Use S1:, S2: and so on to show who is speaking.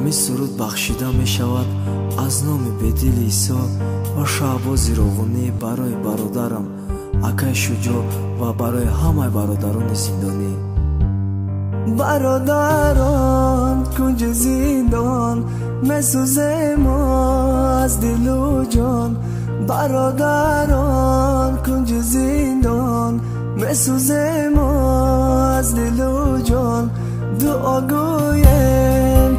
S1: Ҳамин суруд бахшида мешавад аз номи Бедили Исо ва Шаҳбози Роғунӣ барои бародарам акай Шуҷоъ ва барои ҳамаи бародарони зиндонӣ.
S2: Бародарон, кунҷи зиндон месӯзем аз дилу ҷон. Бародарон, кунҷи зиндон месӯзем аз дилу ҷон. Дуо гӯем.